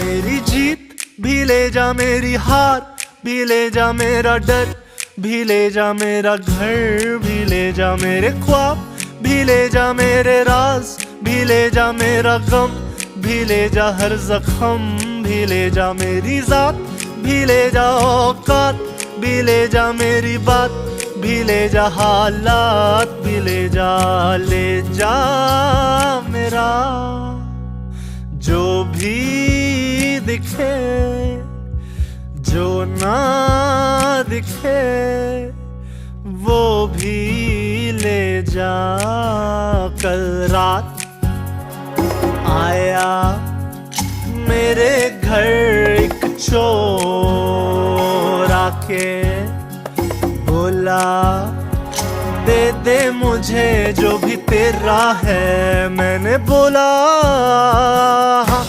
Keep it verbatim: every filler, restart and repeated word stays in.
मेरी जीत भी ले जा, मेरी हार भी ले जा, मेरा डर भी ले जा, मेरा घर भी ले जा, मेरे ख्वाब भी ले जा, मेरे राज भी ले जा, मेरा गम भी ले जा, हर जख्म भी ले जा, मेरी जात भी ले जा, औकात भी ले जा, मेरी बात भी ले जा, हालात भी ले जा, ले जा मेरा जो भी दिखे, जो ना दिखे, वो भी ले जा। कल रात आया मेरे घर एक चोर आके बोला, दे दे मुझे जो भी तेरा है। मैंने बोला, हाँ,